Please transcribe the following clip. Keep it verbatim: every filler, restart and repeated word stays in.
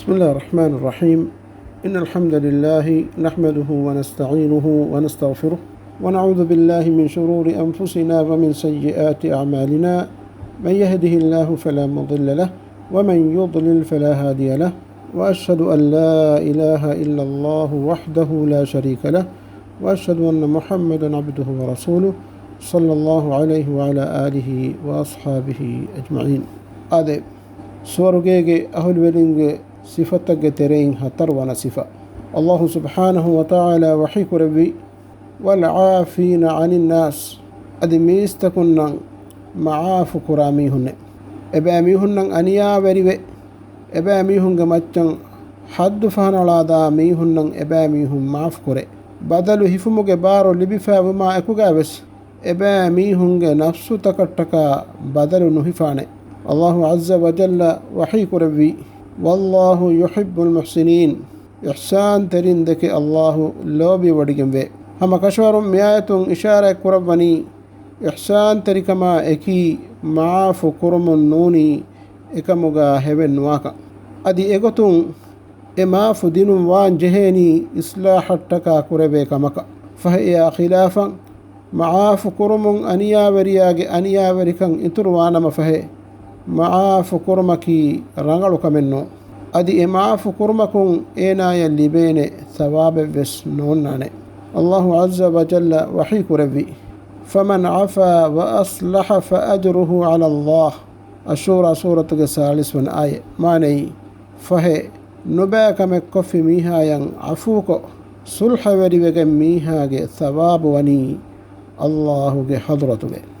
بسم الله الرحمن الرحيم. إن الحمد لله نحمده ونستعينه ونستغفره، ونعوذ بالله من شرور أنفسنا ومن سيئات أعمالنا. من يهده الله فلا مضل له، ومن يضلل فلا هادي له، وأشهد أن لا إله إلا الله وحده لا شريك له، وأشهد أن محمدا عبده ورسوله، صلى الله عليه وعلى آله وأصحابه أجمعين. އާދެ، ސުވަރުގޭގެ އަހުލުވެރިންގެ ސިފަތަކުގެ ތެރެއިން ހަތަރުވަނަ ސިފަ. އައްލާހު ސުބްޙާނަހު ވަތަޢާލާ ވަޙީ ކުރެއްވި، "والعافين عن الناس"، އަދި މީސްތަކުންނަށް މަޢާފު ކުރާ މީހުންނޭ. އެބައިމީހުންނަށް އަނިޔާވެރިވެ، އެބައިމީހުންގެ މައްޗަށް ޙައްދު ފަހަނަޅާދާ މީހުންނަށް އެބައިމީހުން މާފު ކުރޭ. ބަދަލު ހިފުމުގެ ބާރު ލިބިފައިވުމާ އެކުގައިވެސް، އެބައިމީހުންގެ ނަފްސުތަކަށްޓަކާ ބަދަލު ނުހިފާނެ. އައްލާހު ޢައްޒަ ވަޖައްލަ ވަޙީ ކުރެއްވީ، "والله يحب المحسنين." އިޙްސާންތެރިން ދެކެ އައްލާހު ލޯބިވޮޑިގެންވޭ. ހަމަ ކަށަވަރުން މިއާޔަތުން އިޝާރާތް ކުރައްވަނީ، އިޙްސާންތެރިކަމާ އެކީ މަޢާފު ކުރުމުން ނޫނީ އެކަމުގަ ހެވެއްނުވާކަން. އަދި އެގޮތުން އެ މާފު ދިނުން ވާން ޖެހޭނީ އިޞްލާޙަށްޓަކާ ކުރެވޭ ކަމަކަށް. ފަހެ އެއާ ޚިލާފަށް، މަޢާފު ކުރުމުން އަނިޔާވެރިޔާގެ އަނިޔާވެރިކަން އިތުރުވާނަމަ ފަހެ، މަޢާފު ކުރުމަކީ ރަނގަޅު ކަމެއް ނޫން. އަދި އެ މަޢާފު ކުރުމަކުން އޭނާޔަށް ލިބޭނެ ޘަވާބެއްވެސް ނޯންނާނެ. އައްލާހު ޢައްޒަ ވަޖައްލަ ވަޙީ ކުރެއްވި، "فمن عفا وأصلح فأجره على الله." އައްޝޫރާ ސޫރަތުގެ ސާޅީސް ވަނަ އާޔަތް. މާނައީ، ފަހެ، ނުބައި ކަމެއް ކޮށްފި މީހާޔަށް ޢަފޫކޮށް، ޞުލްޙަވެރިވެގެން މީހާގެ ޘަވާބު ވަނީ އައްލާހުގެ ޙަޟްރަތުގައި.